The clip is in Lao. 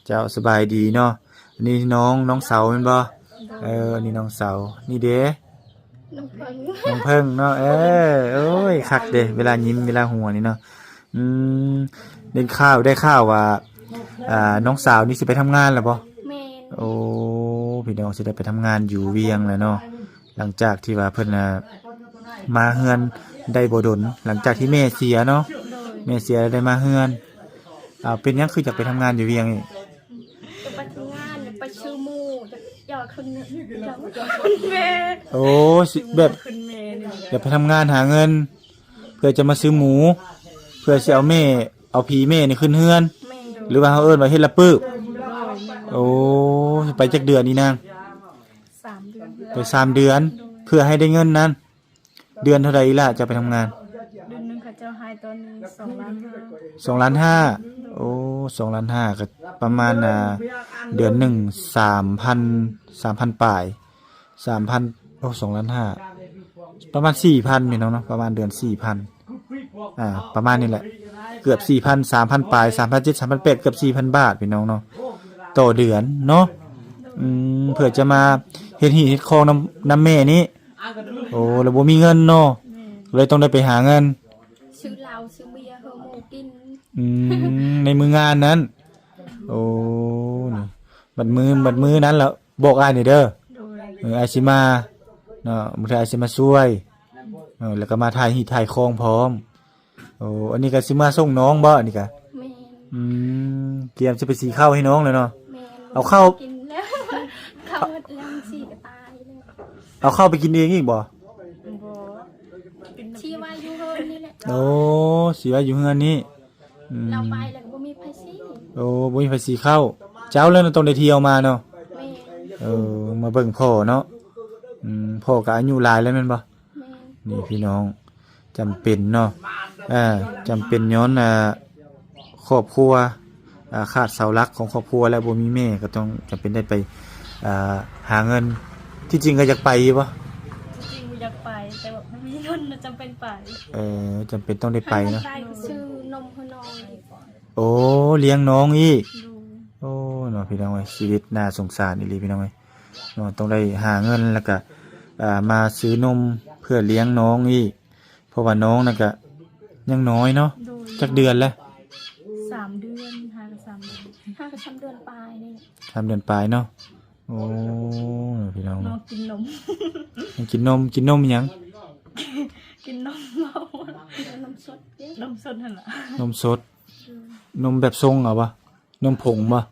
ເຈົ້າ ສະບາຍດີເນາະ. ອັນນີ້ນ້ອງ ນ້ອງເສົາແມ່ນບໍ່? ໂດຍ ເອີ ອັນນີ້ນ້ອງເສົາ. ນີ້ເດ? ນ້ອງເຜິ້ງ ນ້ອງເຜິ້ງເນາະ. ເອີ ໂອ້ຍ ຄັກເດ ເວລາຍິ້ມ ເວລາຫົວນີ້ເນາະ. ອືມ ໄດ້ຂ່າວ ໄດ້ຂ່າວວ່າ ອ່າ ນ້ອງສາວນີ້ຊິໄປທຳງານແລ້ວບໍ່? ແມ່ນ. ໂອ້ ພີ່ນ້ອງ ຊິໄດ້ໄປທຳງານຢູ່ວຽງແລ້ວເນາະ. ຫຼັງຈາກທີ່ວ່າເພິ່ນ ອ່າ ມາເຮືອນໄດ້ບໍ່ດົນ ຫຼັງຈາກທີ່ແມ່ເສຍເນາະ. ໂດຍ ແມ່ເສຍແລ້ວໄດ້ມາເຮືອນ. ອ່າ ເປັນຫຍັງຄືຢາກໄປທຳງານຢູ່ວຽງນີ້? ຈະໄປທຳງານ ຈະໄປຊື້ໝູ ຈະຢາກຂຶ້ນເຮືອນ ຢາກຂຶ້ນແມ່. ໂອ້ ຊິແບບ ຂຶ້ນແມ່ນີ້ ຢາກໄປທຳງານຫາເງິນ ເພື່ອຈະມາຊື້ໝູ ເພື່ອຊິເອົາແມ່ ເອົາຜີແມ່ນີ້ຂຶ້ນເຮືອນ. ແມ່ນ. ຫຼືວ່າເຮົາເອີ້ນວ່າເຮັດລະປຶບ. ໂດຍ ແມ່ນ. ໂອ້ ໄປຈັກເດືອນນີ້ນາງ? ສາມເດືອນ. ໄປສາມເດືອນ. ໂດຍ ເພື່ອໃຫ້ໄດ້ເງິນນັ້ນ. ເດືອນເທົ່າໃດອີ່ຫຼ້າເຈົ້າໄປທຳງານ? ເດືອນໜຶ່ງເຂົາເຈົ້າໃຫ້ຕອນນີ້ສອງລ້ານຫ້າ. ສອງລ້ານຫ້າ. ໂອ້ ສອງລ້ານຫ້າ ກໍປະມານ ອ່າ ເດືອນໜຶ່ງສາມພັນ ສາມພັນປາຍ ສາມພັນ ໂອ້ ສອງລ້ານຫ້າ ປະມານສີ່ພັນພີ່ນ້ອງເນາະ ປະມານເດືອນສີ່ພັນ ອ່າ ປະມານນີ້ແຫຼະ ເກືອບສີ່ພັນ ສາມພັນປາຍ ສາມພັນເຈັດ ສາມພັນແປດ ເກືອບສີ່ພັນບາດພີ່ນ້ອງເນາະ ຕໍ່ເດືອນເນາະ. ອືມ ເພື່ອຈະມາເຮັດຮີດເຮັດຄອງນຳ ນຳແມ່ນີ້. ໂອ້ ແລ້ວບໍ່ມີເງິນເນາະ. ແມ່ນ. ເລີຍຕ້ອງໄດ້ໄປຫາເງິນ ຊື້ເຫຼົ້າຊື້ເບຍໃຫ້ໝູກິນ. ອືມ ໃນມື້ງານນັ້ນ. ໂອ້ ບັດມື້ ບັດມື້ນັ້ນລະບອກອ້າຍແດ່ເດີ. ໂດຍ. ເອີ ອ້າຍຊິມາເນາະ ບາງເທື່ອອ້າຍຊິມາຊ່ວຍ. ເອີ ແລ້ວກໍມາຖ່າຍຮີດຖ່າຍຄອງພ້ອມ. ໂອ້ ອັນນີ້ກໍຊິມາສົ່ງນ້ອງບໍ່ ອັນນີ້ກະ? ແມ່ນ. ອືມ ກຽມຊິໄປສີເຂົ້າໃຫ້ນ້ອງແລ້ວເນາະ. ແມ່ນ. ເອົາເຂົ້າ ກິນແລ້ວ ເຂົ້າໝົດແລ້ວ ສີກໍຕາຍແລ້ວ. ເອົາເຂົ້າໄປກິນເອງອີກບໍ່? ບໍ່ ສີໄວ້ຢູ່ເຮືອນນີ້ແຫຼະ. ໂອ້ ສີໄວ້ຢູ່ເຮືອນນີ້. ອືມ ລາວໄປແລ້ວກໍບໍ່ມີໃຜສີ. ໂອ້ ບໍ່ມີໃຜສີເຂົ້າ ເຈົ້າແລ້ວນະ ຕ້ອງໄດ້ທ່ຽວມາເນາະ. ແມ່ນ. ເອີ ມາເບິ່ງພໍ່ເນາະ. ອືມ ພໍ່ກໍອາຍຸຫຼາຍແລ້ວແມ່ນບໍ່? ແມ່ນ. ນີ້ພີ່ນ້ອງ ຈຳເປັນເນາະ ເອີ ຈຳເປັນຍ້ອນ ອ່າ ຄອບຄົວ ອ່າ ຂາດເສົາຫຼັກຂອງຄອບຄົວ ແລະ ບໍ່ມີແມ່ ກໍຕ້ອງຈຳເປັນໄດ້ໄປ ອ່າ ຫາເງິນ. ທີ່ຈິງກໍຢາກໄປຢູ່ບໍ່? ທີ່ຈິງຢາກໄປ ແຕ່ວ່າບໍ່ມີເງິນ ຈຳເປັນໄປ. ເອີ ຈຳເປັນຕ້ອງໄດ້ໄປເນາະ. ໃຫ້ມັນໄດ້ກໍຊື້ນົມໃຫ້ນ້ອງອີກ. ໂອ້ ລ້ຽງນ້ອງອີກ. ໂດຍ. ໂອ້ ເນາະ ພີ່ນ້ອງເອີຍ ຊີວິດໜ້າສົງສານອີ່ຫຼີພີ່ນ້ອງເອີຍເນາະ. ຕ້ອງໄດ້ຫາເງິນ ແລ້ວກະ ອ່າ ມາຊື້ນົມເພື່ອລ້ຽງນ້ອງອີກ ເພາະວ່ານ້ອງນັ້ນກະຍັງນ້ອຍເນາະ. ໂດຍ. ຈັກເດືອນແລ້ວ? ສາມເດືອນ ຫາກັບສາມເດືອນ ຫາກັບສາມເດືອນປາຍນີ້. ສາມເດືອນປາຍເນາະ. ໂອ້ ພີ່ນ້ອງ ນ້ອງກິນນົມ ຍັງກິນນົມ. ກິນນົມຫຍັງ? ກິນນົມເມົາ. ນົມສົດເດ້. ນົມສົດຫັ້ນລະ. ນົມສົດ. ໂດຍ. ນົມແບບຊົງເອົາບໍ່? ນົມຜົງບໍ່?